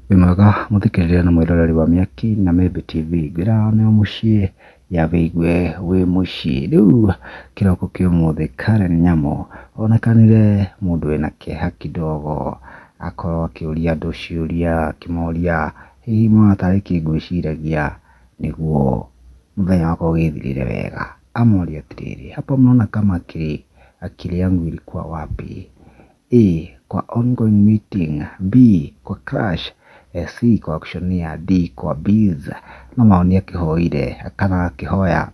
Wĩ mwega mũthikĩrĩria na mwĩroreri wa Mĩaki na Mĩmbi TV, ngwĩraga nĩ mũciĩ ya wĩigue wĩ mũciĩ. Rĩu kĩroko kĩa ũmũthĩ Karen Nyamu onekanire mũndũ wĩna kĩeha kidogo, akorwo akĩũria andũ ciũria akĩmoria hihi muona tarĩ kĩ ngwĩciragia nĩguo mũthenya wakwa ũgĩthirĩre wega. Amoria atĩrĩrĩ, hapa mnaona kama akili yangu ilikuwa wapi? A kwa ongoing meeting, B kwa crush, C kwa auctioneer, D kwa bees. No mawoni akĩhoire kana akĩhoya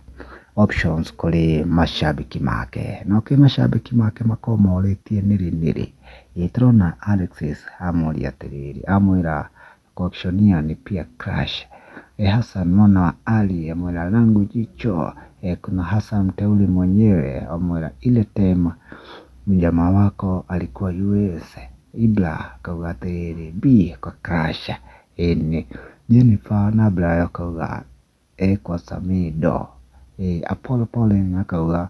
options kũrĩ mashabiki make. Na kwĩ mashabiki make makorwo morĩtie nĩrĩ nĩrĩ. Ĩ tũrona Alexis amũria atĩrĩrĩ, amwĩra kwa auctioneer ni pia crush. Hassan mwana wa Ali amwĩra langu jicho. Kuna Hassan Mteuli mwenyewe amwĩra ile time mjamaa wako alikuwa US. Ibra akauga atĩrĩrĩ B kwa crush. Ĩni Jennifer na Brayo akauga A kwa Samido. Apollo Pauline akauga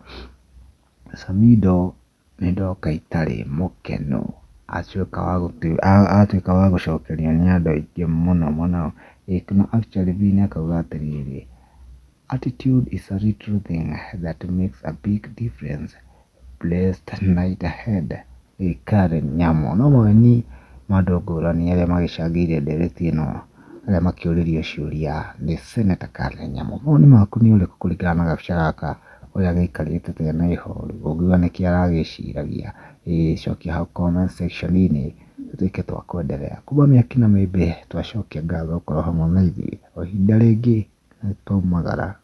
Samido nĩndoka itarĩ mũkenu. Atuĩka wa gũcokerio nĩ andũ aingĩ mũno mũno. Kuna actually Vin akauga atĩrĩrĩ, attitude is a little thing that makes a big difference. Blessed night ahead. Karen Nyamu. No mawoni ma andũ ngũrani arĩa magĩcangĩire ndereti ĩno arĩa makĩũririo ciũria nĩ Senator Karen Nyamu. Mawoni maku nĩ ũrĩkũ kũringana na gabica gaka ũrĩa gĩikarĩte na ihoru ũngiuga nĩkĩ aragĩciragia? Ĩ cokia hau comment section-inĩ tũtuĩke twa kwendelea. Kuma Mĩaki na Mĩmbi twacokia ngatho gũkorwo hamwe na ithuĩ o ihinda rĩngĩ nĩ twaumagara.